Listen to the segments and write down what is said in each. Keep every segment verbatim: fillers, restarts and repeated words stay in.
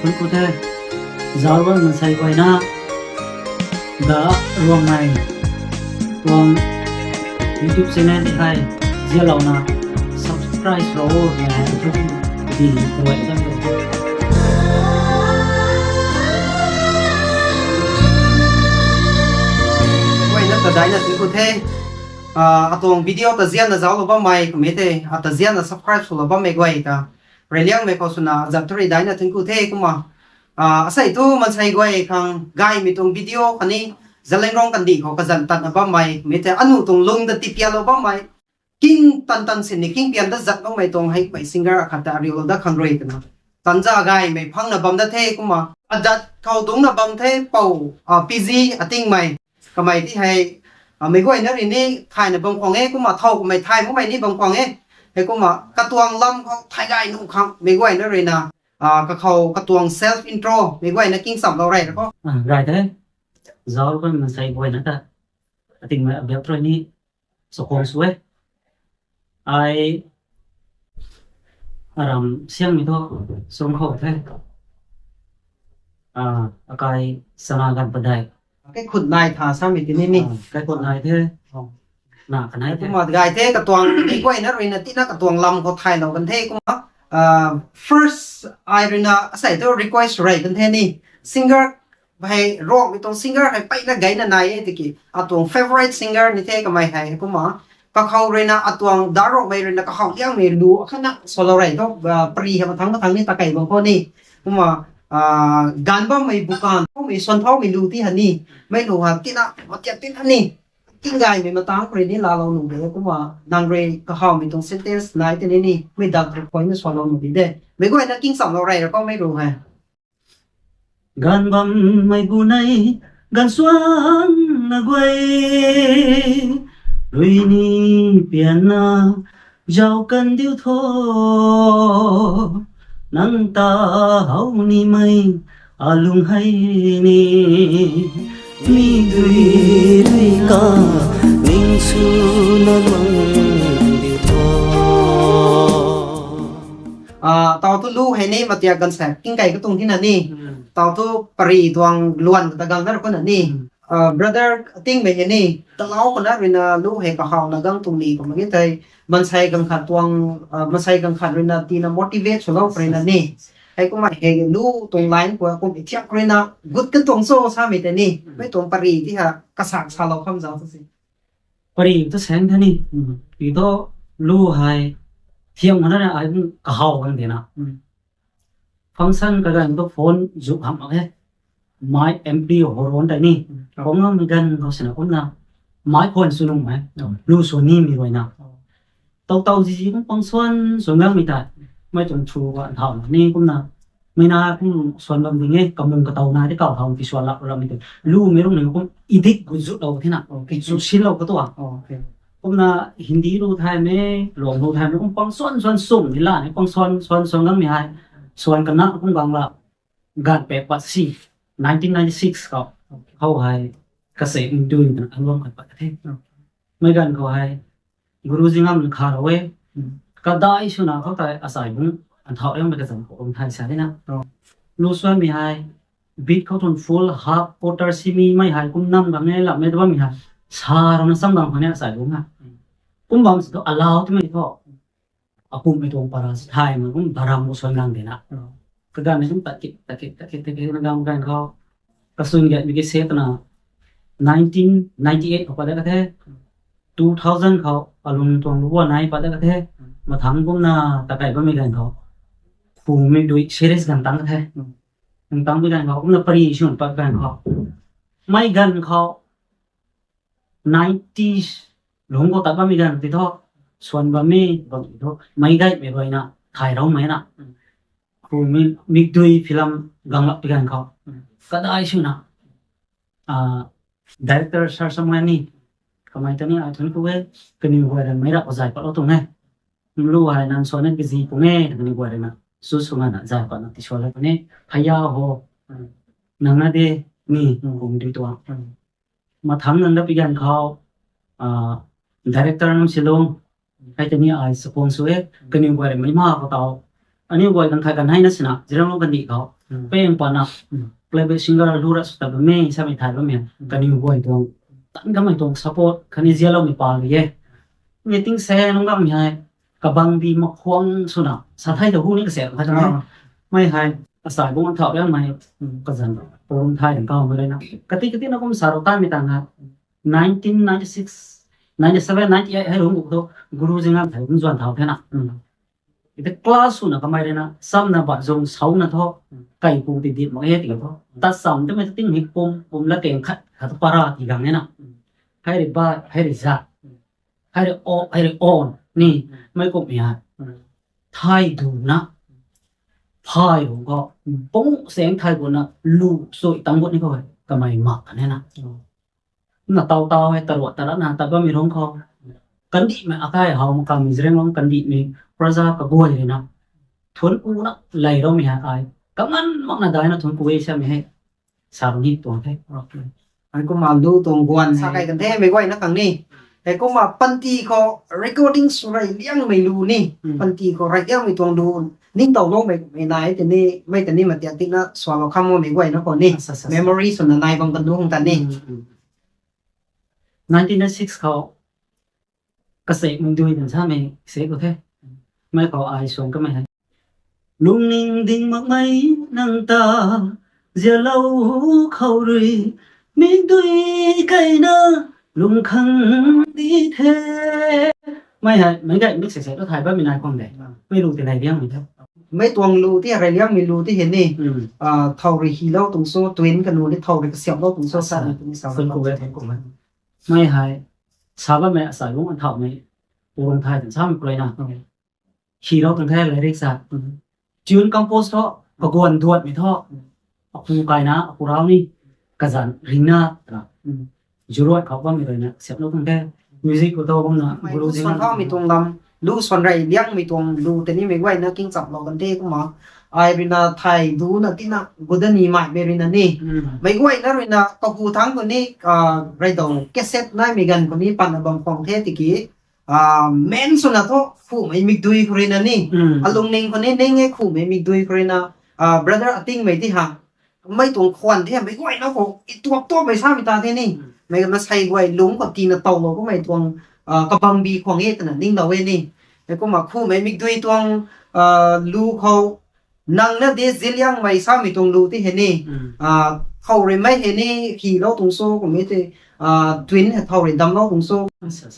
Thuanc ku the, zauc bam mansei guayna, da Ruangmei tuang YouTube channel ti hei zialouna subscribe sw o, nai thu di tuai dam lo. Guayna ta daina thuanc ku the, ah, atuang video ta zianna zauclou bammei kummei the, ata zianna subscribe swlou bammei guay ta. Reyliangmei khou swna zat thu rui daina thuanc ku the kumna. Ah, asei thu mansei guay khang gaymei tuang video khatni Zeliangrong kandih khou kazanc tatna bammei kummei the, anu tuang lung ta tipialou bammei. King tan tan sin ni king pian dat zat bammei tuang hei mei singer akhat ta ariulou dat khang rui twna. Tanza gaymei phangna bam dat the kumna. Azat khou dungcna bam the pou, ah, P G Atingmei. Kamei ti hei, ah, meic guayna rui ni thayna bam khwang e kumna, thow kamei thay makmei ni bam khwang e. Hei kumna katuang lam khou thay gay nuh khang meic guayna rui na, ah, kakhou katuang self intro meic guayna king chamlou rey ra kho. Ah, gay the. Zauc bam mansei guayna ta Atingmei abiak rui ni chakhwang sw e. Ai aram Siangmei thu sung khou the. Ah, akai chana ganv padeih. Kaikhut nai tha samei ti ni ni. Ah, kaikhut nai the. Oh. Na kanei the. Kumna gay the, katuang meic guayna rui na tina katuang lam khou thaylou kan the kumna. Ah, first ai rui na asei thu request rey kan the ni. Singer hei Ruangmei tuang singer hei mpeyna gayna nai e tiki, atuang favorite singer ni the kamei hei kumna. Kakhou rui na atuang da Ruangmei rui na kahaw liangmei lu akhatna swlou rey thu, ah, pari hei mathangc mathangc ni ta kei bam khou ni. Kumna, ah, ganv bammei bukan khoumei suan thaumei lu ti ha ni. Mei lu ha tina matiat tina ni. King gaymei matangc rui ni laalou nuh de kumna, nang rui kahawmei tuang sentence nai tini ni, mei dak rui khou na swlou nuh di de. Meic guayna king chamlou rey ra kho mei lu hei. Ganv bammei bu nei, ganv suanna guay, rui ni pianna zauc kan diu tho, nang ta how nimei alung hei ni, mi dui rui ka ning swna mang diu tho. Ah, tau thu lu hei ni matiak ganv sa king kei katuang thina ni. Hmm. Tau thu pari tuang luan kata gang na ra khou na ni. Hmm. Ah, brother Atingmei hei ni, talau khou na rui na lu hei kahawna gang tuang ni kumna ni thei, mansei ganv khat tuang, ah, mansei ganv khat rui na tina motivate swlou rui na ni. Hei kumna hei lu tuang line khou kum i thiak rui na gut kan tuang cho samei tei ni. Hmm. Mei tuang pari ti ha kasak salou kham zauc tu si. Pari tu saeng the ni. Hmm. Ti thu lu hei thiam mana na ai bung kahaw kan de na. Hmm. Function kaganv thu phone zuk hamh mak e. Mic, ampli, horn tei ni. Hmm. Kumna mei ganv khou sina kumna mic phone sw nuh e. Hmm. Lu sw nimei rui na. Oh. Tau tau zizi kum pang suan suan gangmei tei. Mei tuang thu ka thau ni kumna. Mei na kum suan bam ding e, kamung katow na di kau thau ti suan lak ramei tei. Lumei rung ni kum edit gut zutlou thina. Okay. Zuk sinlou katuang. Oh, okay. Kumna Hindi lu thaymei, Ruang lu thaymei kum pang suan suan sum ni la ni pang suan suan suan gangmei hei. Suan kana kum gang la. Ganv pek pat si, nineteen ninety-six khou. Okay. Khou hei, kasei ndui na album khat pat the. Okay. Mei ganv khou hei, Guru Zingam kha rou e. Hmm. Kadai swna khou tei asei bung anthau riangmei kazanc khou kum thay sa di na. Oh. Lu suanmei hei, beat khou tuang full, half, quarter, semi mei hei kum nam gang e, lammei ta bammei hei. Sa rana sam gang khou ni asei bung ha. Hmm. Kum bam si thu allow twmei thu. Akumhmei tuang para si thaymei kum baram khou suan gang de na. Oh. Kaganv ni kum tat kit, tat kit, tat kit, tat kit na gang ganv khou. Kasuan gaymei ki set na nineteen ninety-eight khou pat dat ka the. Two thousand khou alung tuang lu nai pat dat ka the. Mathangc kumna takai bammei ganv khou. Khumei dui series ganv tang ka the. Hmm. Ganv tang mei ganv khou kumna pari swn pat ganv khou. Mei ganv khou nineties lungc khou tat bammei ganv ti thu, suan bammei bam ti thu, meic gaymei rui na, thay roumei na. Khumei mikdui film gang lak pi ganv khou. Kadai swna, ah, director Sir Samuel ni, kamei ta ni ai thuanc ku e, kaniw guay rui meic rap kazay patlou tuang e. Lu hei nang suan na kazi pung e, kaniw guay rui na, su swna zay patna ti suan lak puni, phaya ho, nang na de, ni, kum dui tuang. Mathangc nang dat pi ganv khou, ah, director Namsilung, hei tei ni ai chakhwang sw e, kaniw guay rui meic ma khou tau, Aniu guay kan khai kan hei na sina, Zeliangrong kandih khou. Peng pana, playback singer lu ra sw ta bammei, samei thay bammei. Kaniw guay tuang, tan kamei tuang support, khatni zialoumei pa lu e. Meeting se nung gam hei, kabang di makhuang swna, sa thai ta hu ni kase kha ta mei. Mei hei, asai bung thau liang mei, kazan, purung thai dang kau mei le na. Kati kati na kum sa rou tan mei tang ha, nineteen ninety-six, ninety-seven, ninety-eight hei lung buk tu, Guru Zingnam thei kum zuan thau the na. Ite class swna kamei rui na, samna ba zung sauna tho, kai pu ti dit mak e ti tho. Ta sam te mei ting hik pum, pum la keng khat, khat para ti gang e na. Hei ri ba, hei ri za, hei ri o, hei ri on, ni, mei kum ya. Thai du na, thai ru ko, pung seng thai gu na, lu sui tang gu ni ko, kamei mak kan e na. Na tau tau hei taruat tarat na tat bammei rung khou. Kandihmei akai hau makam Zeliangrong kandihmei praja kaguay rui na. Thuanc ku na lei roumei hei ai. Kangan mak na dai na thuanc ku e samei hei. Sa rui ni tuang the. Ai kumna lu tuang guan sa kai kan the mei guay na khang ni. Hei kumna panty khou recording sw rey liangmei lu ni. Panty khou rey liangmei tuang lu. Ningtowloumei mei nai tini, mei tini matiak tina sualou kham mei guay na khou ni. Memory swna nai bam kan lu hung ta ni. Nineteen ninety-six khou, kasek mung dui kan samei sek khou the. Mei khou ai suang kamei hei. Lungning ding makmei nang ta, zialou khou rui, mikdui kaina, lung khang di the. Mei hei, mei gay mik sek sek tu thai bammei nai khwang de. Mei lu ti rey liangmei the. Mei tuang lu ti rey liangmei lu ti hei ni. Thau rui hilou tuang so, twin kanu ni thau rui kasiamhlou tuang so, sa ni tuang sa. Mei hei, sa bammei asai lung an thaumei, purung thai tan samei pray na. Hilou tuang the lyrics a. Tune compose tho, kaguan duatmei tho. Apu kaina, apu rau ni, kazan ringna, tana. Juruat khou bammei rui na, siamhlou tuang the. Music khou tho kumna, mei guru lu zing suan na. Thaumei tuang lam, lu suan rey liangmei tuang lu tini mei guay na kingchamlou kan the kumna. Ai rui na thai du na tina, guda ni mei mei rui na ni. Mei guay na rui na, kahu thang khou ni, rey dou, cassette naimei ganv khou ni, pan na bam khwang the tiki. Men swna thu, khumei mikdui khou rui na ni. Alungning khou ni, ning e khumei mikdui khou rui na, brother Atingmei ti ha. Mei tuang khwan the, mei guay na khou, i tuak tuakmei samei ta the ni. Mei masei guay lung khou tina towlou kumei tuang, kabangbi khwang e twna ninglou e ni. Hei kumna khumei mikdui tuang, lu khou, nang na de Zeliangmei samei tuang lu ti hei ni. Thau rui mei hei ni, hilou tuang so, kummei ti, twin hei thau rui damlou tuang so.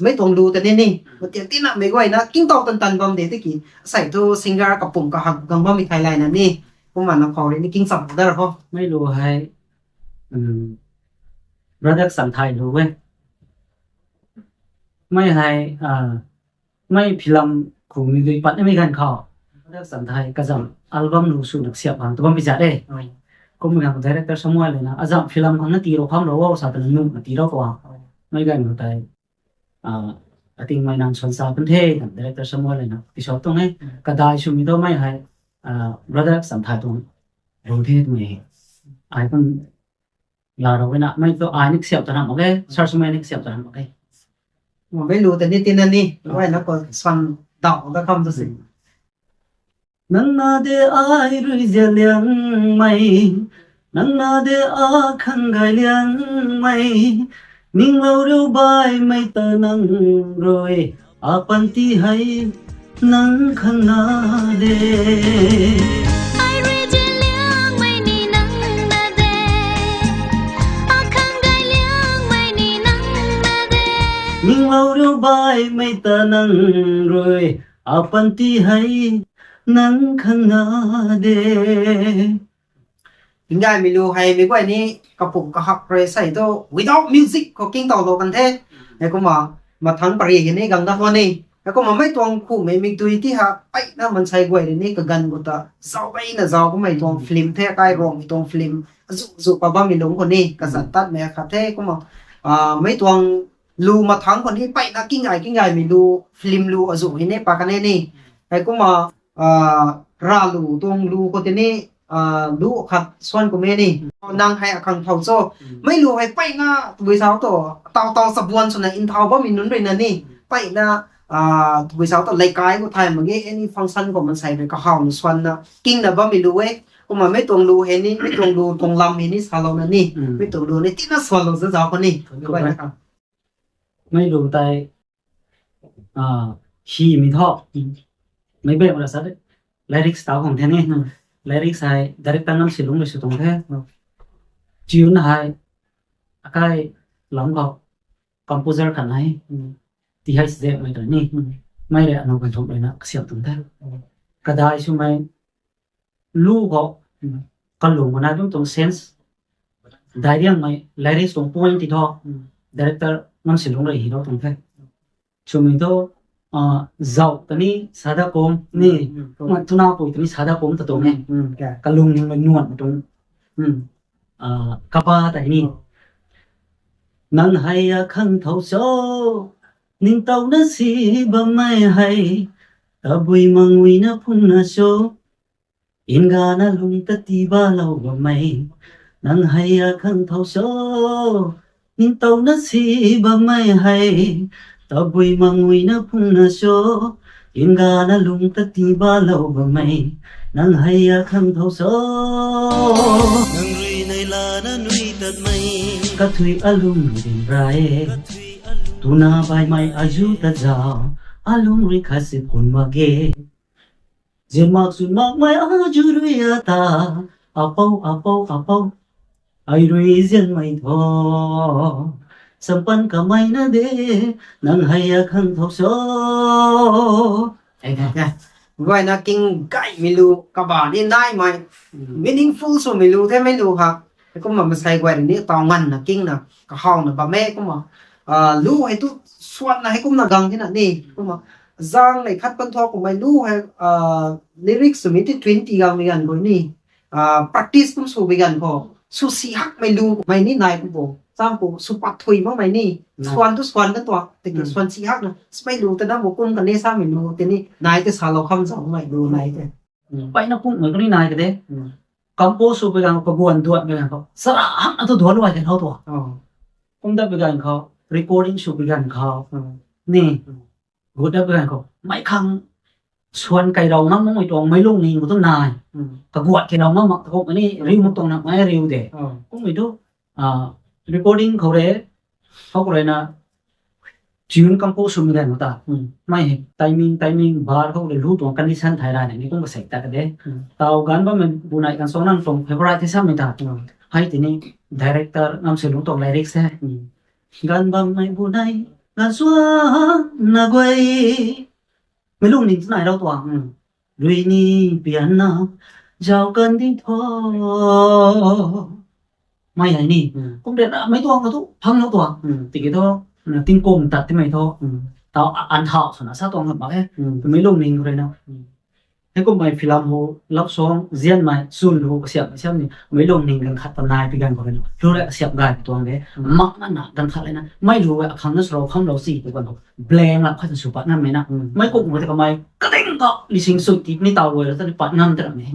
Mei tuang lu ta ni ni. Matiak tina mei guay na, kingtow tan tan bam de tiki. Asei thu singer kapum kahak gang bammei thai lay na ni. Kumna na khou rui ni kingcham dar ho. Mei lu hei, brother Santhai lu e. Mei hei, mei film khou mikdui pat nimei ganv khou. Brother Santhai kazam album lu sw nak siap bang tu bammei zat e. Kumna director Samuel le na, azam film khang na tirou kham rou o, sa twna nuh na tirou khou. Mei ganv khou tei, Atingmei nang suan sa kan the, kan director Samuel le na, tisou tuang e. Kadai swmei tu mei hei, brother Santhai tuang, rung the twmei. Ai kan, la rou e na, mei tu ai ni kasiap ta ram mak e, sir swmei ni kasiap ta ram mak e. Mei lu ta ni tina ni, guay na khou suan dau da kham tu si. Nang na de ai rui Zeliangmei, nang na de a khang gay liangmei, ninglou riu baihmei ta nang rui, apanty hei nang khang na de. Ai rui Zeliangmei ni nang na de, a khang gay liangmei ni nang na de. Ninglou riu baihmei ta nang rui, apanty hei nang khang na de. Tinggaymei lu hei mei guay ni kapum kahak rui sei tu without music khou kingtowlou kan the. Hei kumna mathang pari hei ni gang da ho ni. Hei kumna mei tuang khumei mikdui ti ha, ai na mansei guay rui ni kaganv khou ta, zau gay na zau kumei tuang film the, kai Ruangmei tuang film. Azu zu pa bammei lung khou ni, kazan tatmei khat the kumna. Mei tuang lu mathang khou ni, peyna kinggay, kinggaymei lu, film lu azu hei ni pa kan e ni. Hei kumna, ra lu tuang lu khou tei ni, lu khat suan kum e ni. Nang hei akhang thau cho. Mei lu hei peyna, tabui sau tu, tau tau chabuan swna nthau bammei nunc rui na ni. Peyna, Ah, tabui sau ta leikai khou thay mak ge, any function khou mansei rui kahaw na swan na, king na bammei lu e. Kumna mei tuang lu hei ni, mei tuang lu tuang lam hei ni salou na ni, mei tuang lu ni tina swan lou za zau khou ni. Mei lu tei, ah, hi mi tho. Mei bem ra sa de. Lyrics tau khang the ni. Lyrics hei director Ngam Silung rui sw tuang the. Tune hei akai lam khou composer khat nai. T H Z mei ta ni. Mei rui anou kan thum rui na kasiam tuang the. Kadai swmei lu khou kalung khou nai bam tuang sense. Dai riangmei lyrics tuang point ti tho. Director Ngam Silung rui hi lou tuang the. Swmei thu, ah, zauh ta ni sada kum ni, ma tuna pui ta ni sada kum ta tuang e. Kalung ningmei nuan tuang. Ah, kaba ta ni. Nang hei a khang thou cho, ningtowna si bammei hei, tabui manguina phungna cho, ingana lung ta ti balou bammei, nang hei a khang thou cho, ningtowna si bammei hei, tabui manguina phungna cho, ingana lung ta ti balou bammei, nang hei a khang thou cho. Nang rui nei lana nui tatmei, kathui alum din ra e. Tuna baimei azu ta zau, alum rui khat si kun mak ge. Zian mak chwn makmei azu rui ata, apou, apou, apou, ai rui zianmei tho. Sampan kamei na de, nang hei a khang thou cho. Guayna king gaymei lu kaba ni naimei, meaningful swmei lu the mei lu ha. Heikumna mansei guay rui ni taw nganvna kingna kahawna bam e kumna. Ah, lu hei tu swanna heikumna gang thena ni kumna. Zang nei khat pan thua kummei lu hei, ah, lyrics swmei ti twenty gangmei ganv khou ni. Ah, practice kum swmei ganv khou sw si hakmei lu mei ni nai kum bo. Sam khou sw pat thui makmei ni. Swan tu swan kan tuak, tiki swan si hakna. Swmei lu ta na bo kum kan ni samei lu tei ni nai tei salou kham zaumei lu nai tei. Mpeyna pumhmei kani nai ka de. Compose sw pui ganv khou, kaguan duanmei ganv khou, chara hakna thu duan luai kan khou tuang. Kum dat pui ganv khou, recording sw pui ganv khou, ni, gut dat pui ganv khou mei khang swan kailou ngam makmei tuang meic lungning khou tu nai. Kaguat kailou ngam mak ta kum kani riu mak tuang na mei riu de. Kummei tu, recording khou re, khou rui na, tune compose swmei ganv khou ta, mei hei timing, timing bar khou rui lu tuang condition thay ra ni kum kasek ta ka de. Taw ganv bammei bunei ganv suang nang tuang favorite the samei ta. Hei tini director Ngam Silung tuang lyrics the. Ganv bammei bunei ganv suang na guay, meic lungning tu nai rou tuang. Rui ni pianna zau kan ding tho. Mei hei ni, kum rui na mei tuang khou tu phang lou tuang. Tiki thu, tingkum tat timei thu, taw an thau swna sa tuang mak e. Meic lungning rui na, heikummei film khou love song zianmei chwn lu kasiamh kasiamh ni meic lungning ganv khat ta nai pi ganv khou rui na lu rui kasiamh gay tuang de. Mak na na ganv khat lana mei lu rui akhang na swrou khamlou si tu ganv khou blank lap khat ta sw pat ngammei na. Meic kum khou tei kamei kading kau lising sui ti ni taw rui la ta ni pat ngam ta rammei.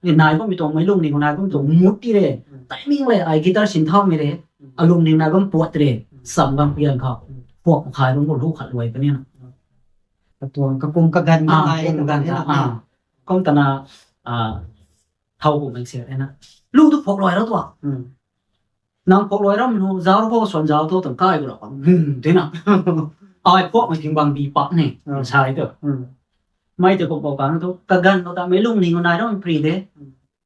Ni nai bammei tuang meic lungning khou nai bammei tuang mood ti re. Timing le ai guitar sin thaumei re. Alungning nai bam puat re. Cham bam pian khou, puak makhai bam khou lu khat luai kani na. Katuang kakum kaganv, ah, nai kakum kaganv ta, ah. Kum tana, ah, thau kummei se na, lu tu phok luai rou tuang. Nang phok luai ram nu zau khou swan zau tu tang kai khou rau, hmm, tei na. Ai phok mei thing bang bi pak ni, sai tu. Mei tei kum pou kang tu kaganv khou ta meic lungning khou nai rou pri de.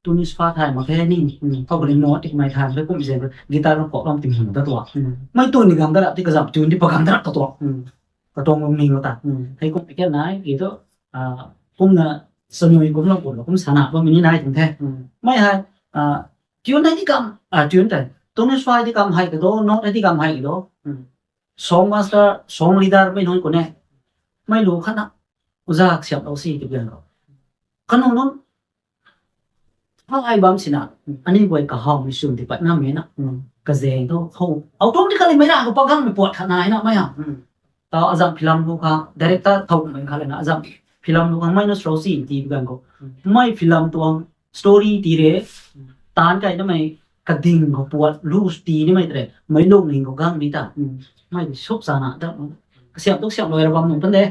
Tunis pha thay mak khe ni. Khou kani note tikmei thay mak khe kum zen guitar na phok lam ting hum ta tuang. Mei tuni gang da rap ti kazam tuni pagang da rap ta tuang. Katuang lungning khou ta. Hei kum kian nai ki tu, ah, kumna sanui kumlou kumlou kum sana bammei ni nai tuang the. Mei hei, ah, tune hei di kam, ah, tune tei, Tunis pha di kam hei ka do, note hei di kam hei ka do. Song master, song leader mei nunc khou ne, mei lu khatna uza kasiamhlou si ti bian khou, kanu nunc, thau ai bam sina, ani guay kahawmei swn ti pat ngammei na. Kazeng thu khou automatically mei ra khou pagammei puat khat nai na mei ha. Taw azam film lu khang director thau mei khat lana azam film lu khang mei na swrou si ti bian khou, mei film tuang story ti re, taanc kai namei kading khou puat lu ti nimei tei re, meic lungning khou gang ni ta. Mei suk sana ta, kasiamh tu kasiamh luai ra bam nung pan de.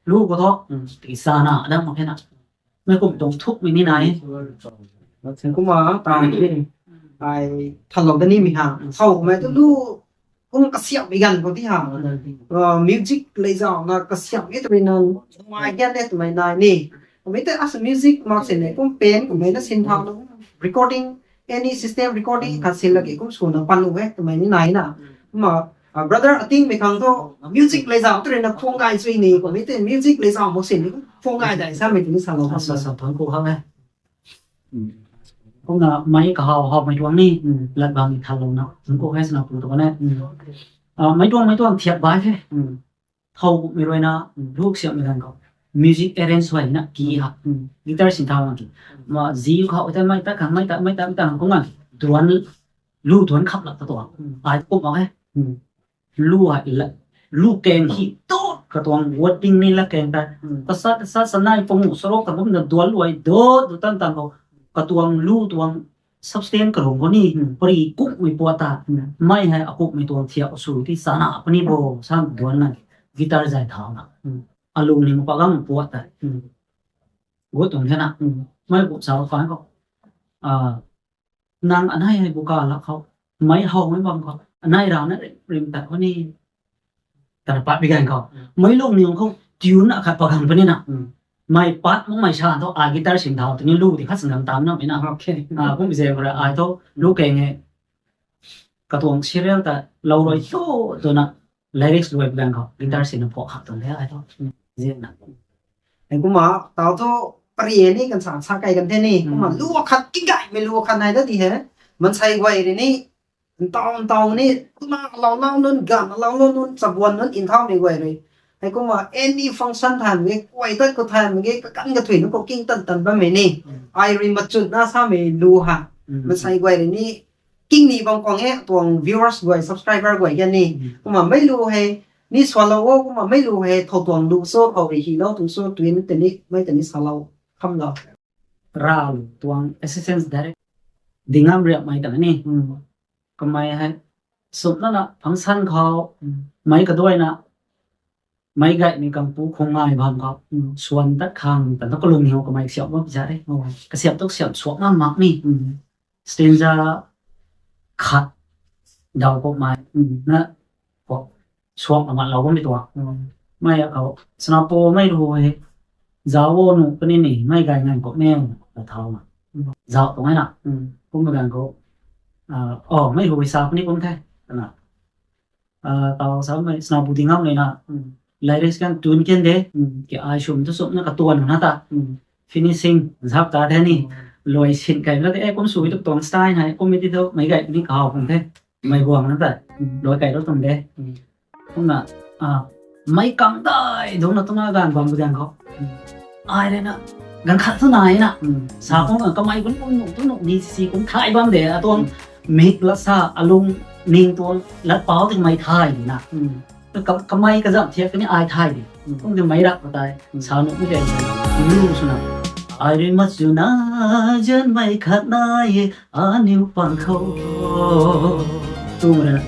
lu khou thu, ti sana adam mak khe na. Mei kum tuang thukmei ni nai. Kumna ta ai thalou da nimei ha. Thow mei tu lu kum kasiamhmei ganv khou ti ha. Music lei zauhna kasiamhmei twmei na, mai gan e twmei nai ni. Mei tei as music mak sini kum pen kummei na sin thau, recording, any system recording khat sin laki kum swna pan u e twmei ni nai na. Kumna brother Atingmei khang thu music lei zauh tu rui na khung gay sui ni, kummei tei music lei zauh mak sini khung gay dai samei tini salou. Sa sa thang ku khang e. Kumna mei kahaw hawmei tuang ni, lat bam ni thalou na, thang ku khe sana pu tu kan e. Mei tuang, mei tuang thiak bai the. Thow kummei rui na, lu kasiamhmei ganv khou music arrange huay na ki ha. Guitar sin thau na ki. Ma zi khou tei mei ta khang, mei ta, mei ta, mei ta khang kumna duan, lu duan khap lak katuang. Ai kum mak e. Lu hei la, lu keng hi tut katuang, wording ni la keng ta. Kasa, kasa, sanai pangu sarok ta kumna duan lu hei dut, dut tan tan khou. Katuang lu tuang substance karung khou ni, pari kukmei puat ta. Mei hei akukmei tuang thiak sw ti sana puni bo, sam duan na, guitar zay thau na. Alung ni pagang puat ta. Gut tuang the na. Mei bu sa kan khou. Nang anei hei bu ka lak khou. Mei hawmei bam khou. Anei rana rim, rim tat khou ni. Tana pat bi gan khou. Mei lung ni khou tune akhat pagang puni na. Mei pat makmei sa thu ai guitar sin thau tini lu ti khat sin gang tam na mei na. Kum bi zay khou ra ai thu lu keng e. Katuang serial ta lou rui thu twna lyrics luai bi gan khou guitar sin na phok hak tuang the ai thu. Zian na. Kumna tau thu pari ni kan sa, sa kai kan the ni. Kumna lu akhat kinggaymei lu akhat nai da di he. Mansei guay rui ni, ntaw ntaw ni, kumna lau lau nunc, gan lau lau nunc, chabuan nunc, nthaumei guay rui. Hei kumna any function thaymei ge, kuay tat khou thaymei ge, kakan kathuy nunc khou king tan tan bammei ni. Ai rui machutna samei lu ha. Mansei guay rui ni, king ni bam khwang e, tuang viewers guay, subscriber guay gan ni. Kumna mei lu hei, ni swalou o, kumna mei lu hei, thow tuang lu so, khou rui hilou tuang so, tuni tei ni, mei tei ni salou, khamlou. Rav tuang assistant director. Dingam Riapmei ta ni. Kamei hei, sumna na function khou, mei kaduaina, mei gaymei kangpu khung ngai bam khou, swan tat khang, tan ta kalung ni ho kamei kasiamh bam za re. Kasiamh tu kasiamh suak ngam mak ni. Stanza khat daw kumhmei na, suak amat lou bammei tuang. Mei khou, sanapo mei ru hei, zauc o nu puni ni, mei gay ngan kumh ne, ta thau na. Zauc tuang e na. Kumna ganv khou, o, mei ru hei sa puni kum the, twna. Tau samei, sanapu Dingam le na. Lyrics kan tune kan de, ki ai sum tu sumna katuan na ta. Finishing zap ta the ni. Luai sin kai la de, e, kum sui tu tuang style hei, kum mei ti thu mei gay ni kaw kum the. Mei guang na ta. Luai kai tu tuang de. Kumna, mei kang dai dungna tuna ganv bam bu ganv khou. Ai rui na, ganv khat tu nai na. Sa kum kamei kum nuh tu nuh ni si kum thay bam de, atuang mik lat sa alung ning tuang lat pau ti mei thay di na. Kamei kazamh thiak kani ai thay di. Kum ti mei rak khou tei, sa nuh mi de, lu swna. Ai rui machuna, zanmei khat nai e, aniu pang khou. Tum rui na.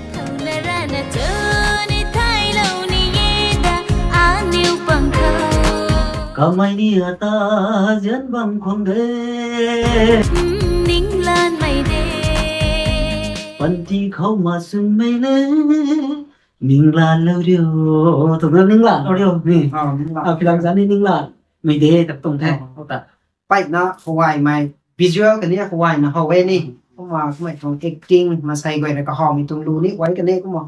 Kamei ni ata, zan bam khwang de. Ninglanmei de. Panty khou machunmei le. Ninglan lou riu. Twna ninglan lou riu ni. Film zan ni ninglanmei de, tak tuang the. Mpeyna kaguaymei visual kani kaguayna how e ni. Kumna kamei tuang acting, mansei guay rui kahawmei tuang lu ni guay kani kumna,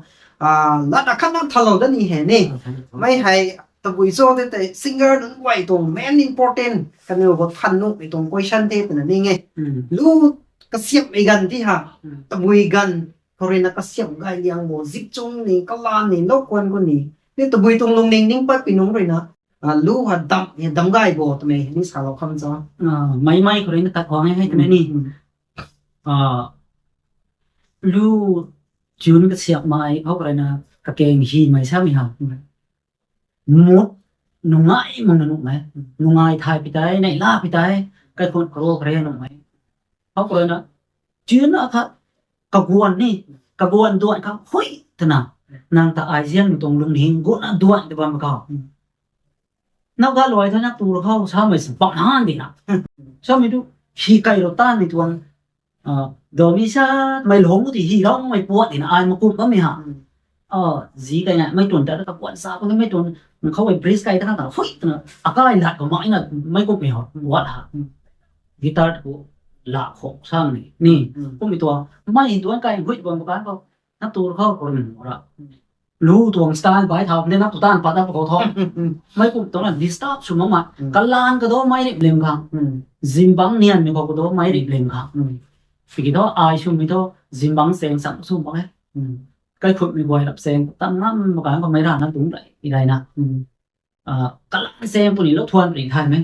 lat akhatna thalou dat ni he ni. Mei hei tabui cho tei tei singer nunc guay tuang main important kaniw khou than nuhmei tuang question the twna ning e. Lu kasiamhmei ganv ti ha. Tabui ganv khou rui na kasiamh gay liang bo, zip chung ni, kalan ni, lou kuan khou ni. Ni tabui tuang lungning ning patpui nunc rui na, lu ha dam, dam gay bo twmei ni salou kham cho. Mei mei khou rui na tat khwang e hei twmei ni. Lu tune kasiamhmei khou rui na kakeng hymei samei ha. Mood nungai makna nuhmei. Nungai thay pi tei, neihla pi tei, kaikhunh karo kare nuhmei. Khou rui na, tune akhat, kaguan ni, kaguan duan khang hui twna. Nang ta ai zianmei tuang lungning gutna duan ta bam khou. Nau ga luai tho na tu ra khou samei sa bam han di na. Samei tu hi kai ro tan ni tuang. Domi sa mei lung ti hi rau mei puat di na ai makum bammei ha. Zi kai na mei tun ta ka puat sa ko mei tun khou ei bridge kai ta ka ta hui ta na akai lat ko mai na mei kummei ho puat ha. Guitar ko la khou sang ni ni kummei tuang mei tuang kai hui bam ka ko na tu ra khou ko rin ra. Lu tuang style bai thau ne na tu tan pat na pa khou tho. Mei kum tuang na disturb sw mak ma. Kalan ka do mei rip lem khang. Zimbang nian mi khou ka do mei rip lem khang. Tiki tho ai sw mi tho zimbang seng sam sw mak e. Kai khut mi guay rap seng tam ngam ma kan ko mei ra na tung dai i dai na. Kalan seng puni lo thuan ri thai mei.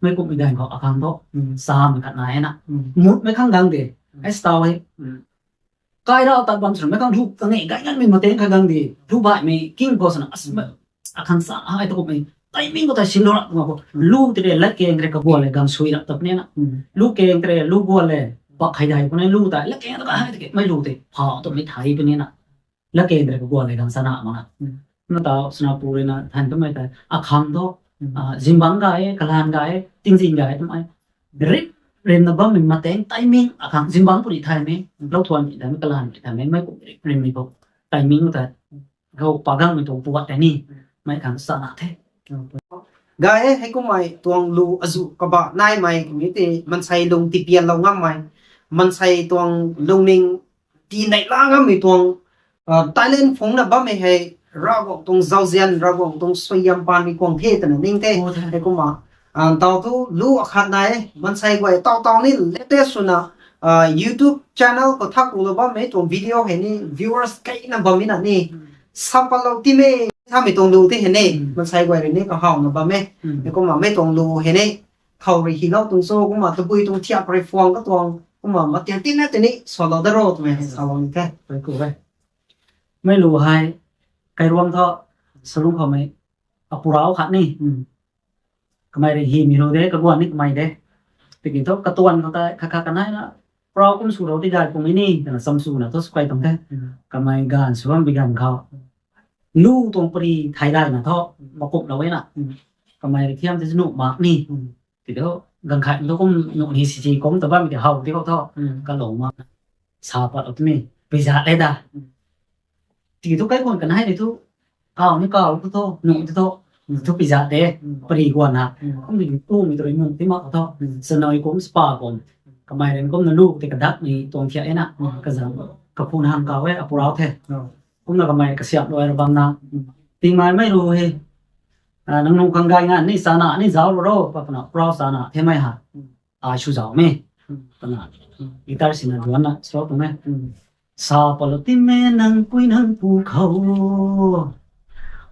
Mei kum i dai khou akhang tho. Sa mei khat na e na. Mut mei khang gang de. Ai style he. Kai rau tat bam swn mei khang lu ka nge gai ngan mei mateng kha gang di. Lu bai mei king ko swn as mei akhang sa hai ta kum mei. Timing ko ta sin lo ra ma ko. Lu ti re la keng re ka gual le gang sui ra tap ne na. Lu keng ti re lu gual le. Bak khai dai ko ne lu ta la keng ta ka hai ta ke mei lu te. Pha to mei thai puni na. La keng ti re ka gual le gang sa na ma na. Na tau sna pu re na than ta mei ta akhang tho. Zimbang ga e, kalan ga e, tingzin ga e ta mei. Rip rim na bammei mateng timing akhang zimbang puni thai mei. Lo thuan puni thai mei, kalan puni thai mei, mei kum rip rim ni ko. Timing ta khou pa gang mei tuang puat ta ni. Mei khang sa na the. Ga e, hei kummei tuang lu azu kaba nai mei, mi ti mansei lung tipian lou ngam mei. Mansei tuang lungning ti nei la ngam mei tuang, talent phungna bammei hei, Ravguangc tuang zauzian, Ravguangc tuang suaihiam paan mi kuang the twna ning the. Hei kumna, tau thu lu akhat nai e, mansei guay tau tau ni latest swna, YouTube channel khou thak luna bammei tuang video hei ni viewers keina bam mi na ni. Sa patlou ti mei, samei tuang lu the hei ni, mansei guay rui ni kahawna bam e. Hei kumna mei tuang lu hei ni, khou rui hilou tuang cho, kumna tabui tuang thiak rui phuang katuang, kumna matiang tina tini salou da ro twmei salou ni the. Mei lu hei, kairuang tho, salung khoumei, apurau khat ni. Kamei rui himei lu de, kaguan ni kamei de. Tiki thu katuan khou tei khat khat kanei na, purau kum sw rou ti dai pung ni twna cham swna thu sw kai tuang the. Kamei ganv sw bam bi ganv khou lu tuang pari thai dai na thu, makumlou e na. Kamei rui thiam ti nuh mak ni. Tiki thu ganv khat thu kum nuh ni si si kum ta bammei ti how ti khou thu, kalung mak sa pat lou timi pui zat le da. Tiki thu kaikhun kanei ni thu, kaw ni kaw thu thu, nuh ti thu, thu pui zat de, pari guan na. Kum ti tumei tu rui nuh ti mak thu, chanei kum spa kum, kamei rui kumna lu ti kadak ni tuang thiak e na. Kazang kaphun hang kaw e, apurau the. Kumna kamei kasiamhlou ra bam na. Tingmei mei lu hei, nang nung khang gay ngan ni chana ni zauc ro ro, pa pana purau chana themei ha. Ai sw zauc me. Pana guitar sina duanna sw tuang e. Sa patlou ti me nang pui nang pu khou,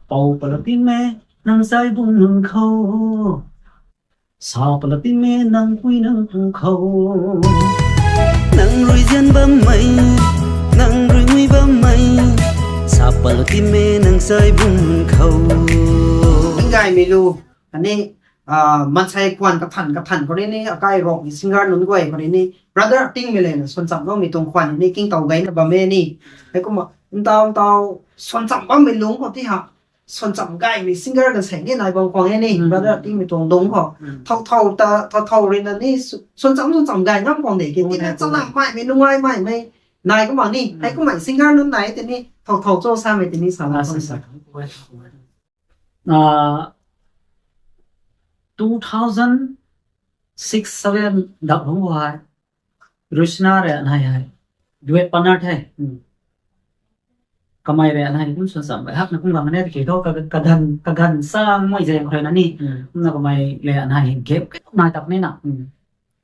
pou patlou ti me nang chai bung nang khou. Sa patlou ti me nang pui nang pu khou, nang rui zian bammei, nang rui mui bammei. Sa patlou ti me nang chai bung nang khou. Tinggaymei lu khatni, mansei khwan kathan kathan khou rui ni, akai Rongmei singer nunc guay khou rui ni, brother Tingmei le na suan cham loumei tuang khwan ni kingtow gayna bam e ni. Hei kumna ntaw ntaw suan cham bammei lungc khou ti ha, suan cham gaymei singer kan sei ni nai bam khwang e ni, brother Tingmei tuang lungc khou. Thow thow ta, thow thow rui na ni, suan cham suan cham gay ngam khwang de ki, tina chalak maimei, nungai maimei nai kumna ni. Hei kumna singer nunc nai tini thow thow cho samei tini sa la sa. Two thousand six seven dak lungc hei, Rishna rui anei hei duet partner the. Kamei rui anei kum suan cham gay hak na kum gang ne tiki thu, kaganv sang mei zaeng khou rui na ni. Kumna kamei le anei gap nai tak ni na.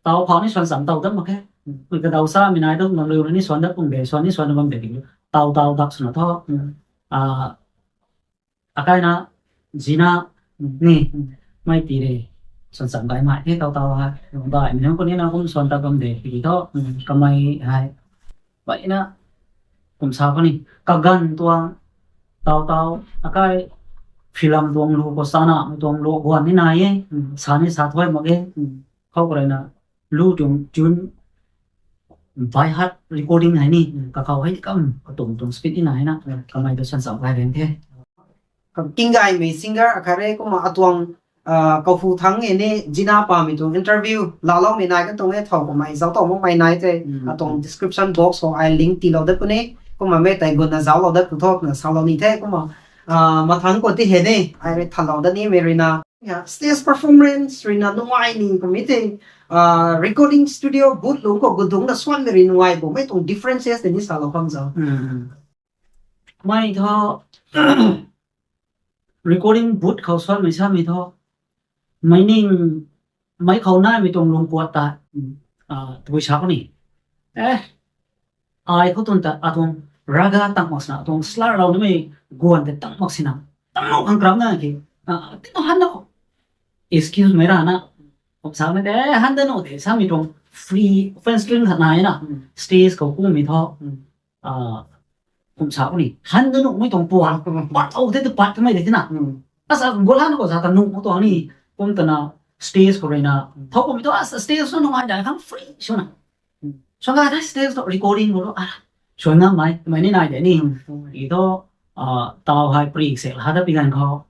Taw phau ni suan cham taw dat mak khe. Mei kadaw samei nai tu nang rui ni suan dat pung de, suan ni suan bam de tiki. Taw taw dak swna thu, akaina, zina, ni, mei ti re, suan cham gaymei the taw taw hei, baihmei nunc khou ni na kum suan tat bam de tiki thu, kamei hei, baihna, kum sa khou ni, kaganv tuang, taw taw, akai, film tuang lu khou sana, mei tuang lu guan ni nai e, sa ni sa thuay mak e, khou khou rui na, lu tuang tune, by heart recording hei ni, kakhou hei kam, katum tuang speed ni nai na, kamei tu suan cham gay reng the. Tinggaymei singer akhat re kumna atuang, Kahu thang e ni zina pamei tuang interview laaloumei nai kan tuang e, thow kumhmei zauc tau makmei nai the. Atuang description box khou ai link tiilou dat puni. Kumna mei tei gunna zauclou dat pu tho twna salou ni the. Kumna mathang khou ti he ni ai rui thalou dat nimei ruina, stage performance ruina nungai ni kummei the. Recording studio booth lungc khou gudungcna suanmei rui nungai bo, mei tuang differences tei ni salou khang zau. Mei thu recording booth khou suanmei samei thu, mei ning, mei khou naimei tuang lungpuat ta, tabui sa khou ni, ai khou tun ta atuang raga tang mak sina, atuang slur lou nimei guan tei tang mak sina, tang lou khang kramna ki, tina han na khou excuse mei rana, kum samei tei han da nu de samei tuang free open string khat nai na, stage khou kummei thu, kum sa khou ni han da nuhmei tuang puan, pat thou the tu pat kamei de tina, asa golan khou sa ta nuh tuang ni, kum tana stage khou ruina, thow kummei thu asa stage khou nungai dai khang free swna, swngay the stage khou recording khou a, suan ngammei twmei ni nai de ni. I thu, taw hei prik se la da pi ganv khou,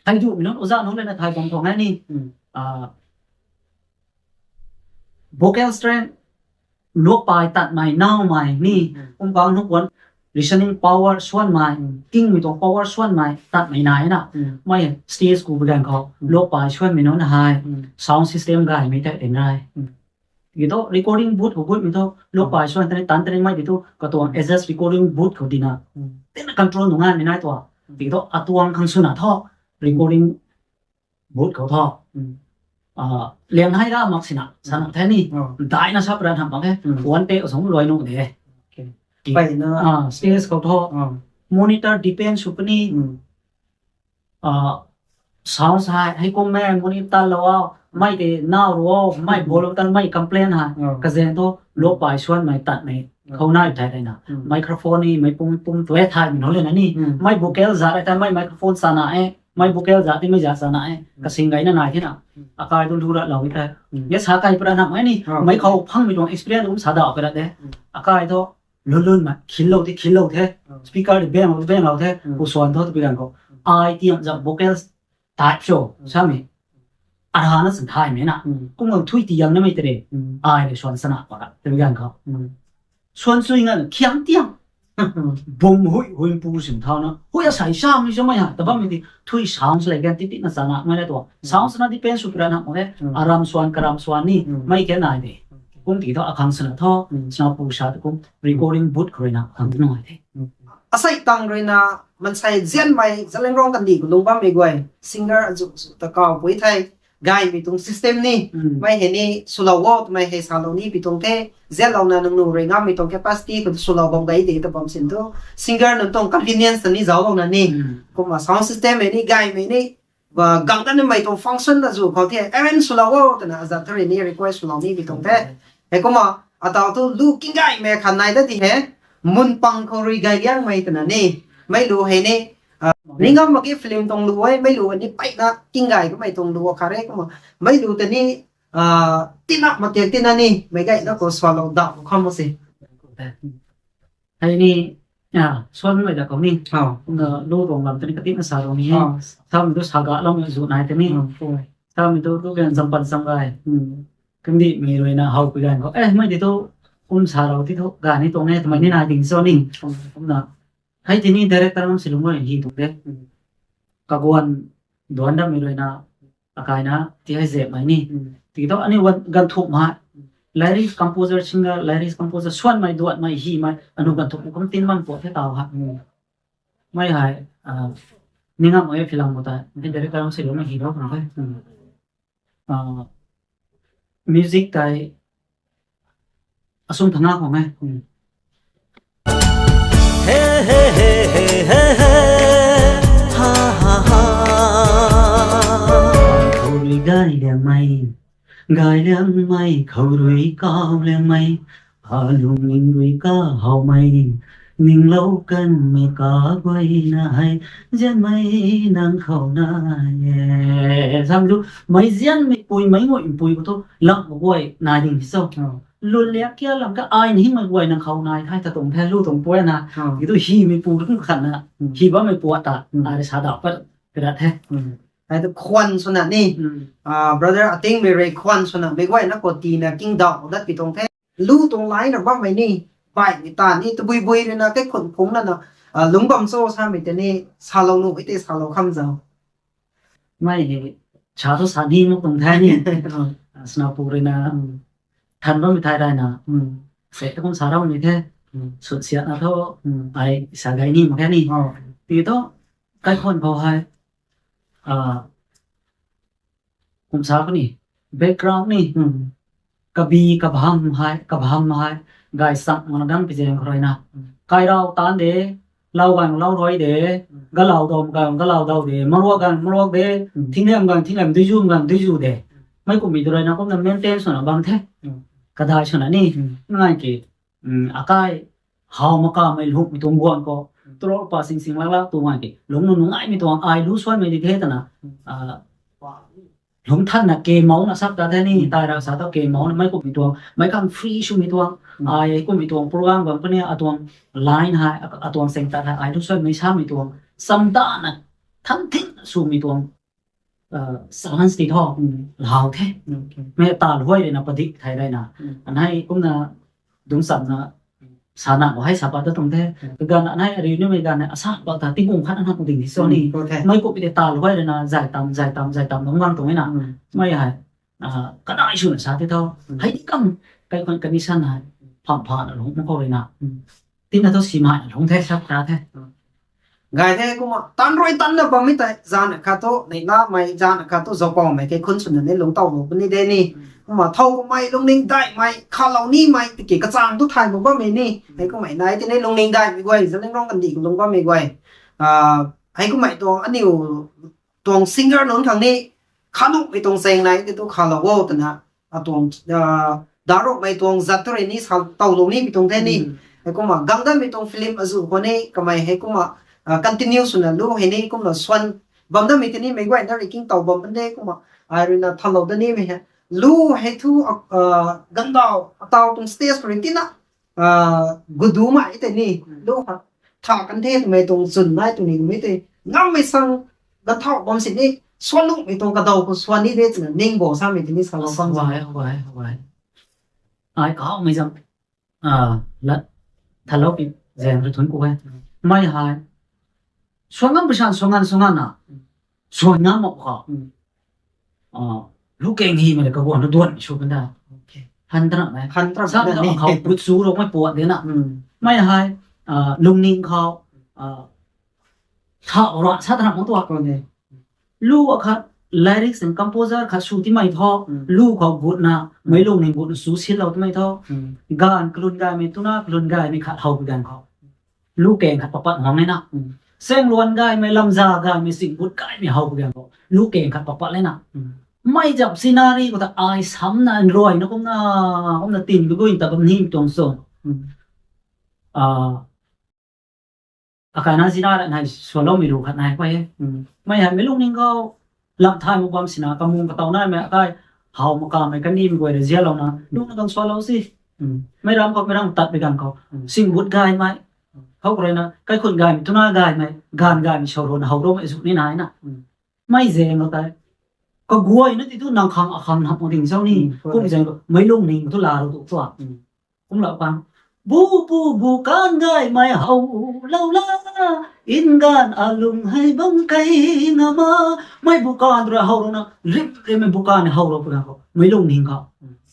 thei dumei nunc oza nunc lana thay bam khou ngai ni, vocal strength, luakpai tatmei naumei ni, kum kang nuh kuan, listening power suanmei, tingmei tuang power suanmei tatmei nai na, mei stage ku pi ganv khou luakpai suanmei nunc hei sound system gaymei tei tin rai. Tiki thu recording booth khou gutmei thu luakpai suan tei tan tei mei ti thu katuang adjust recording booth khou dina, tina control nunc nganmei nai tua. Tiki thu atuang khang swna thu recording booth khou thu, liang hei ra mak sina sana the ni, daina sap ra tham mak khe, kuan tei asung luai nuh de. Stage khou thu monitor depend sw puni, sound sa hei kum mei monitor lou o, mei tei naw ru o, mei bol tan mei complain hei kazaeng thu luakpai suanmei tatmei khou nai thei rui na, microphone ni mei pum pum twe thaymei nunc lana ni, mei vocal zat rei tei mei microphone sana e, mei vocal zat ti mei zat sana e, kasing gayna nai thena, akai tu lu rat lou e tei, ya sa kai pra na mei ni, mei khou phangmei tuang experience kum sa daw ka rat de. Akai thu lunlunmei khillou ti khillou the, speaker ti benglou ti benglou the, ku suan thu tu pi ganv khou, ai tiam zam vocal type show samei, arana san thaymei na, kum gang thui ti yam namei tei re, ai rui suan sana pa ka tu pi ganv khou, suan sui ngan khiam tiam, bum hui hui pu sim thau na hui asei samei samei ha ta bammei ti thui sounds lei gan ti ti na sana mei na tua sounds na depend sw pra na mo he, aram suan karam suan ni mei ke nai de. Kum ti thu akhang sana thu, sana pu sa tu kum recording booth khou rui na khang tu nai the. Asei tang ruina, mansei zianmei Zeliangrong kandih khou lung bammei guay singer azu zu ta kaw pui the, gaymei tuang system ni, mei hei ni swlou o twmei hei salou ni pi tuang the, zianlouna nangniw rui ngammei tuang capacity khou swlou bam gay de ta bam sin thu, singer nunc tuang convenience ta ni zauclouna ni, kumna sound system hei ni gaymei ni, gang ta nimei tuang function azu khou the arrange swlou o twna azat thu rui ni request swlou ni pi tuang the. Heikumna, ataw thu lu kinggaymei khat nai ta di he, mun pang khou rui gay liangmei twna ni, mei lu hei ni, ni ngam mak ki film tuang lu e, mei lu ni peina kinggay kamei tuang lu khat re kumna, mei lu ta ni, tina matek tina ni meic gayna khou swlou da kham mak se. Hei ni, suanmei da khou ni, kumna lu tuang lam ta ni katina sa tuang ni he, samei tu sa ga lam zu nai ta ni, samei tu tu gan zam pan zam gay, kandihmei ruina how pi ganv khou, e mei ti thu, kum sa rou ti thu ga ni tuang e twmei ni nai ding cho ni, kumna, hei ti ni director lam silung rui hi tuang de, kaguan duan dammei ruina, akaina ti hei zepmei ni, tiki thu aniu ganv thukmei, lyrics composer, singer, lyrics composer suanmei duanmei himei aniu ganv thukmei kum tin bam pu the taw ha, mei hei, ni ngam e film khou ta ni director lam silung mei hi rou kan the, music tei asum thanga khou e, khou rui gay liangmei, gay liangmei khou rui kaw liangmei, alung ning rui kahowmei, ninglou kanmei kaguayna hei, zianmei nang khou nai e, sam tu, mei zianmei pui meic nguaypui khou thu lam kaguay nai ding ti cho, lun liak kia lam ka ai ni himei guay nang khou nai the ta tuang the lu tuang puana, ti tu himei pu kum khatna, hi bammei pu ta ai rui sa daw pat ka dat the. Ai tu khwan swna ni. Brother Atingmei rui khwan swna meic guayna khou tina kingdau dat pi tuang the. Lu tuang lai na bammei ni, baihmei ta ni, tabui bui rui na kaikhun phungc lana, lungc bam cho samei tei ni, salou nuh e tei salou kham zau. Mei hei, sa thu sa ni mak tuang the ni. Sanapu rui na, than bammei thai rui na, se ta kum sa rammei the. Sut siat na thu, ai sa gay ni mak khe ni. Ti thu, kaikhun khou hei, kum sa kani, background ni, kabi kabam hei, kabam hei, gay sang mana gang pi zaeng khou rui na. Kairau tan de, lau gang lau rui de, galau dau gang galau dau de, maruak gang maruak de, thingliam gang thingliam, duizu gang duizu de. Mei kummei tu rui na kumna maintain swna bam the. Kadai swna ni, ngai ki, akai, how makamei lungmei tuang guan khou, tro pa sing sing lak lak tu ngai ki, lungc nu nungaimei tuang ai lu suanmei di the twna, lungc thanna ke mou na sak ta the ni, tai ra sa ta ke mou na mei kummei tuang, mei khang free swmei tuang, ai kummei tuang program bam kani atuang line hei, atuang seng tat hei, ai lu suanmei samei tuang, samdana, than thing swmei tuang, chance ti thu, lau the. Mei taluai rui na padik thei rui na. Anei kumna dungchamna sana khou hei sa pat ta tuang the. Kaganv anei ariu nimei ganv hei asa pat ta tingkum khat ana kum ding di cho ni. Mei kummei tei taluai rui na zay tam, zay tam, zay tam dungc gang tuang e na. Mei hei, kadai swna sa the thu. Hei di kam, kaikhun condition hei, pham phana lungc mak khou rui na. Tina thu simei lungc the, sap ta the. Gay the kumna, tan rui tanna bammei tei, zana khat thu, neihlamei, zana khat thu, zaupaumei kaikhun swna ni lungc taulou puni de ni. Kumna thow kummei lungning daihmei, khalou nimei, tiki kachang tu thay mak bammei ni. Hei kummei nai tini lungning daihmei guay, zaling rong kandih khou lungc bammei guay. Hei kummei tuang aniu tuang singer nunc khang ni, khanuhmei tuang chaeng nai ti tu khalou o twna, atuang, darukmei tuang zat tu rui ni sa taulou ni pi tuang the ni. Hei kumna, gang danmei tuang film azu khou ni, kamei hei kumna, continue swna lu hei ni kumna suan bam danmei tini meic guayna rui kingtow bam pun de kumna, ai rui na thalou da nimei hei. Lu hei thu, gandau, atau tuang stage khou rui tina, gudumei tei ni, lu ha, tha kan the twmei tuang chwn nai twmei mei tei, ngammei sang, ganthau bam si ni, suan nuhmei tuang kadaw khou suan ni de twna ning bo samei tini salou bam zam. Ai kaumei zam, lat, thalou pi, zaeng rui thun ku e. Mei hei, suan ngam pui san, suan ngan, suan ngan na, suan ngam mak khou. Lu keng himei le kaguan na duan sw kan da. Han tana mei, han tana sa ni khou put su rou mei puat de na. Mei hei, lungning khou, tha ra sa tana mak tuak. Lu akhat, lyrics and composer khat sw timei thu, lu khou gutna, meic lungning gutna sw silou timei thu, ganv kalun gaymei twna kalun gaymei khat how pi ganv khou, lu keng khat papat huang e na. Seng luan gaymei, lamza gaymei, sing gut gaymei how pi ganv khou, lu keng khat papat le na. Mei zap scenery khou ta ai samna, nruayna kumna, kumna tin kaguay ta bam ni tuang sw. Akaina zina ra nai swloumei lu khat nai khou e. Mei hei meic lungning khou, lam thay mak bam sina, kamung katow naimei akai, how makamei kanimei guay rui zialouna, lungna gang swlou si. Meic ram khou, meic ram tat pi ganv khou, sing gut gaymei, khou rui na kaikhun gaymei, twna gaymei, ganv gaymei, sou runa how roumei zu ni nai na. Mei zaeng khou tei, kaguayna ti thu nang khang akhang hap mak ding zau ni. Kum zaeng khou meic lungning tu laalou tu tua. Kumlou kan, bu pu bu kan gaymei how lou la, in ganv alung hei bam kei ngam a, mei bu kan tu rui how runa, rim rimmei bu kan how lou pu ganv khou, meic lungning khou,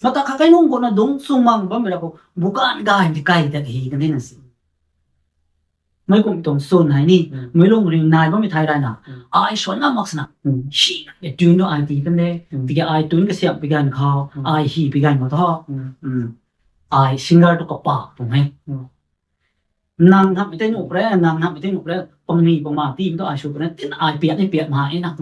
mata kha kai nung khou na dungc chung mang bammei ra khou, bu kan gay ti kai tat hi kan ni na si. Meic kum tuang chwn hei ni, meic lungning nai bammei thai rui na, ai suan ngam mak sina, hi, tune tu ai ti kan de, tiki ai tune kasiam pi ganv khou, ai hi pi ganv khou thu, ai singer tu kapak tuang e. Nang hamhmei tei nuh re, nang hamhmei tei nuh re, pangni pangma ti tu ai sw re, tin ai piat ni piat ma e na.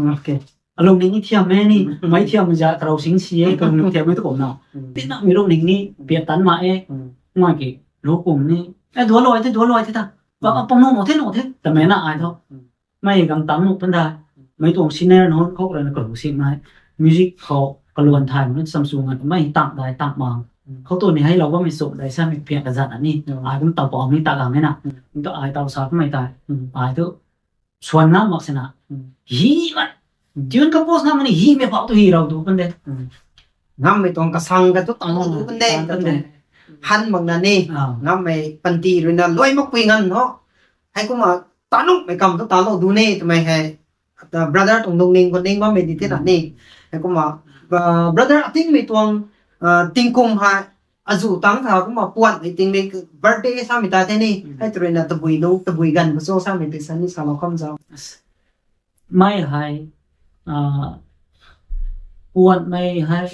Alungning ni thiam e ni, meic thiam za karou sing si e, kalungning thiam e tu kum na. Tina meic lungning ni piat tan ma e, ngai ki, lu kum ni, e dualuai the, dualuai the ta, ba pang nuh nuh the nuh the, tamei na ai thu. Mei gang tang nuh pan da, meic tuang senior nunc khou rui na kalu simei, music khou kaluan thay mak na chamsu ngan, mei tang dai tang mang. Khou tu ni hei lou bammei chum dai samei pian kazat na ni, ai kum taw pau ni ta gang e na, tu ai taw sa kamei tei, ai tu, suan ngam mak sina, hi mat, Tune compose na mani hi mei pau tu hi rau du kan de. Ngammei tuang kasang ka tu tang du kan de. Han mak na ni. Ngammei panty rui na luai mak pui ngan ho. Hei kumna tanuk mei kam tu talou du ne twmei hei. Brother tuang lungning khou ning bammei di the na ni. Hei kumna brother Atingmei tuang tingkum hei azu tang tha kumna puan mei ting mei birthday samei ta the ni. Hei tu rui na tabui nu tabui ganv khou cho samei ti sa ni salou kham zau. Mei hei puan mei hei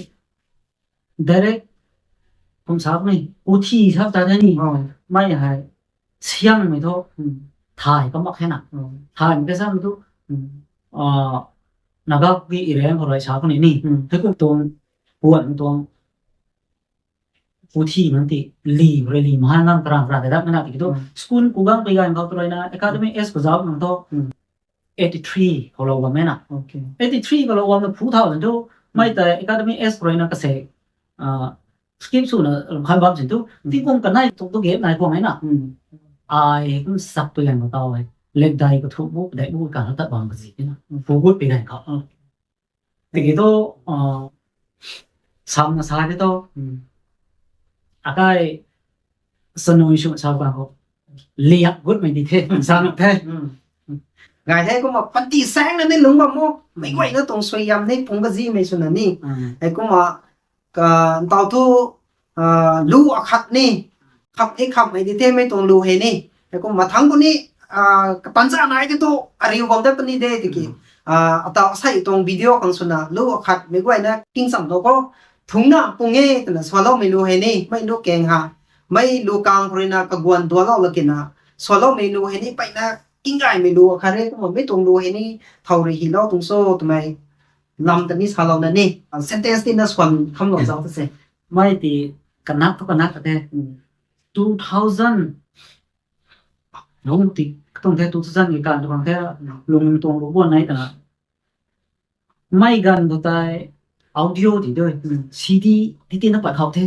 direct kum sa ni, uthi sa ta the ni. Mei hei siang mei thu thay ka mak he na. Thay mei ka sa mei tu Naga ki ireng khou rui sa khou ni ni. Hei kum tuang puan tuang uthi nang ti li khou rui li maha ngang karam karam de dak mei na tiki tu school ku gang pui ganv khou tu rui na Academy S khou zauc nang thu eighty three khou lou bam e na. Eighty three khou lou bam na phu thau zan thu mei tei Academy S khou rui na kase skip swna khan bam sin tu tingkum kanei tuk tu gap nai kuang e na. Ai kum sak tu ganv khou tau e, lekdai kathuk bu dai bu kan tat bam kazi na phu gut pui ganv khou. Tiki tu samna sa de tu akai sanui sw sa bam khou liak gutmei di the sa nu the. Gay the kumna panty saeng na ni lung bam mo, meic guayna tuang suaihiam ni pung kazimei swna ni. Hei kumna ntau thu lu akhat ni kham e khammei di the mei tuang lu hei ni. Hei kumna mathangc khou ni kapanza nai ti tu ariu bam dat puni de tiki atau asei tuang video khang swna lu akhat meic guayna king cham tu khou thungna pung e twna swloumei lu hei ni mei lu keng ha. Mei lu kang khou rui na kaguan dualou lakina swloumei lu hei ni peyna king gaymei lu akhat re kumna mei tuang lu hei ni thow rui hilou tuang cho twmei lam ta ni salouna ni sentence tina swan khamlou zauc ta se. Mei ti kanak thu kanak ka the. Two thousand lung ti katuang the, two thousand ki kan tu khang the, lung tuang lu buan nai ta. Mei ganv khou tei audio ti dui, CD ti tina pat khou the.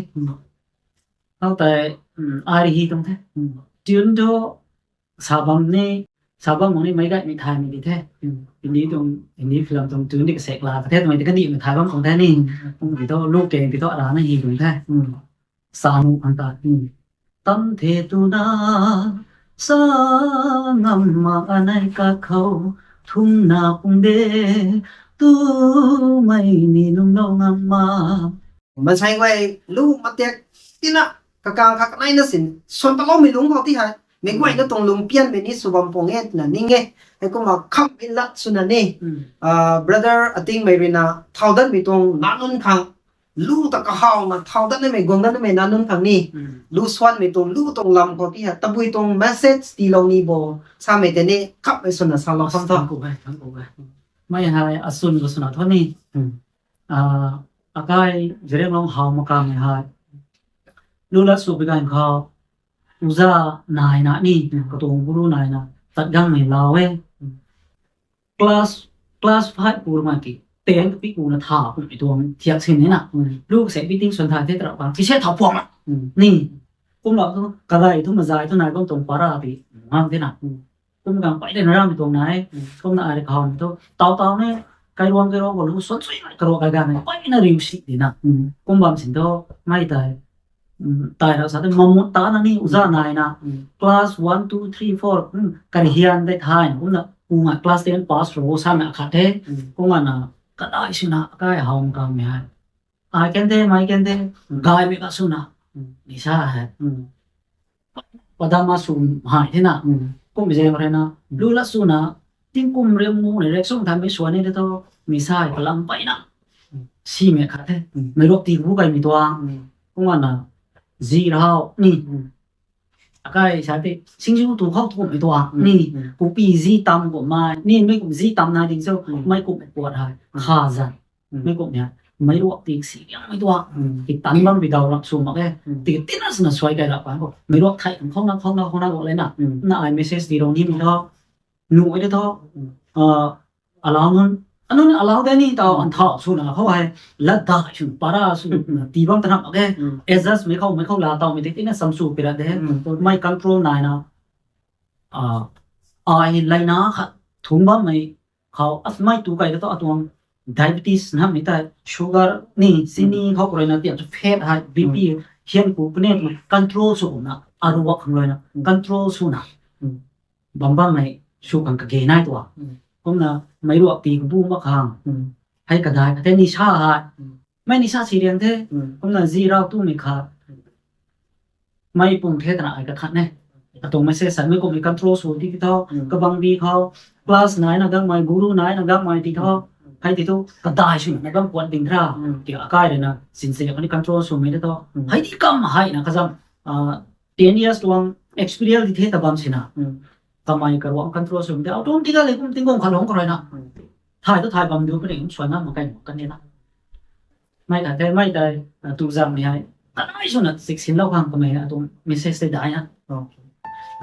Khou tei ai rui hi tuang the. Tune thu sa bam ni, sa bam mak ni meic gaymei thaymei di the. Hindi tuang, Hindi film tuang tune di kasek la ka the twmei ti kandihmei thay bam tuang the ni. Kum ti thu lu keng ti thu arana hi tuang the. Sa nu khang ta tam the tuna sa ngam mak anei kakhou thungna pung de twmei ni lungclou ngam mak. Mansei guay lu matek tina kakang kha kaneina sin swan taloumei lungc khou ti hei meic guayna tuang lungpianmei ni sw bam puang e twna ning e. Hei kumna khammei lat swna ni brother Atingmei rui na thau datmei tuang nanunc khang lu ta kahawna thau datnamei guang datnamei nanunc khang ni lu swanmei tuang lu tuang lam khou ti hei tabui tuang message tiilou ni bo samei tei ni khammei swna salou kham thu. Mei hei asun khou swna thu ni akai Zeliangrong Hawmakamei hei lu lat sw pui ganv khou uza naina ni katuang guru naina tat gangmei lau e. Class, class five pur mak ki ten kapi kuna tha kummei tuang thiak sin ni na. Lu kase meeting swan thay the tarap kan ti se thau puang na ni. Kumlou thu kagay thu mazay thu nai bam tuang para ti ngam the na. Kum gang pey de na rammei tuang nai. Kumna ai rui khou thu tau tau ni kairuang kairuang khou lu swan sui nai karuak kai ganv ni peyna riu si di na. Kum bam sin thu mei tei tai rau sa te mamut ta na ni uza naina class one, two, three, four karihian tei thay na kumna pu ngai class ten pass ro samei akhat the. Kumna kadai swna akai Hawmakamei hei ai kan the mei kan the gaymei ka swna ni sa hei padam a sw hei the na. Kum zaeng rui na lu lat swna tingkum riam mu ni rek sum thanmei swan ni te thu mi sa hei kalam peyna simei akhat the. Meic ruak ti bu kaimei tuang kumna zi rau ni akai sa te singziu tu khou tu kummei tuang ni kupi zi tam kummei ni mei kum zi tam nai ding cho mei kummei puat hei kha zan mei kum ni meic ruak ti si liangmei tuang ki tan bam bi daw lam sw mak e. Tiki tina swna suai kai rap kan khou meic ruak thei khang khou na khou na khou na guak le na na ai message di rou nimei thu nuh e de thu alau nunc anunc alau de ni tau an thau swna khou hei latdai sw para swna ti bam ta na mak e. Adjustmei khou mei khou la tawmei ti tina sam sw pi ra de mei control naina ai leina khat thungc bammei khou, asmei tu kai ka thu atuang diabetes namei tei, sugar ni, chini khou khou rui na tiam chu fat hei, B P, hian ku pune tu control sw kumna, aruak khang rui na control swna bam bammei sw khang kage nai tua. Kumna meic ruak ti kabu mak khang. Hei kadai kha the nisa hei. Mei nisa si riang the. Kumna zi rau tumei kha. Mei pung the twna ai kakhat ne. Atuang message sa mei kummei control sw di tho. Kabang bi khou, class naina gangmei, guru naina gangmei ti tho. Hei ti thu kadai swna bam kuan ding ra. Ti akai rui na sincere kani control swmei te tho. Hei ti kam hei na kazam, ten years tuang experience di the ta bam sina. Kamei karuang control swmei te automatically kum tingkung khalung khou rui na. Thay tu thay bam du kani kum swan na mak kai mak kani na. Mei ta the mei tei, tu zam ni hei. Kanai swna siksinlou khang kamei atuang message tei dai na.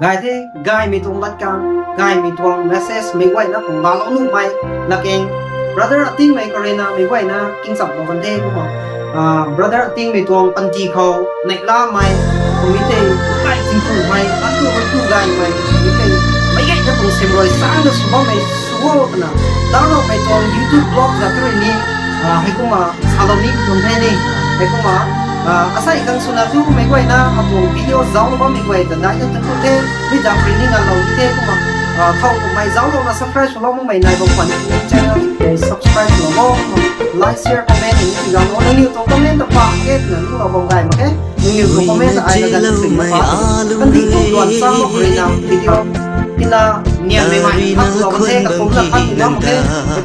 Gay the, gaymei tuang lat khang, gaymei tuang message mei guayna khang laalou nuhmei, lakeng, brother Atingmei khou rui na mei guayna kingcham lou kan the kumna. Brother Atingmei tuang panty khou neihlamei, kummei tei, kai tingtumei, antu mei tu gaymei, kummei tei, meic gayna tuang simrui sana sw bammei sw o twna, dancloumei tuang YouTube vlog zat rui ni, hei kumna salou ni tuang the ni, hei kumna, asei khang swna tu mei guayna atuang video zauclou bammei guay ta daina tuang the, mi zam rui ni nganlou ni the kumna, thow kummei zauclouna subscribe swlou makmei nai bam khwan channel tei subscribe swlou o, like, share, comment ni ti zam o, nangniw tuang comment ta pa ke twna nunglou bam gay mak khe, nangniw tuang comment ta ai na gan tei na pa, kandih tuang duan cham mak rui na video tina nianmei mai khaklou kan the, kakumna khat ni bam mak khe,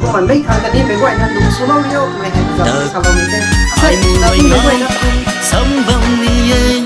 kumna mei khang kani mei guayna lung swlou rio mei hei zam salou ni the, asei na tu mei guayna sam bam ni e.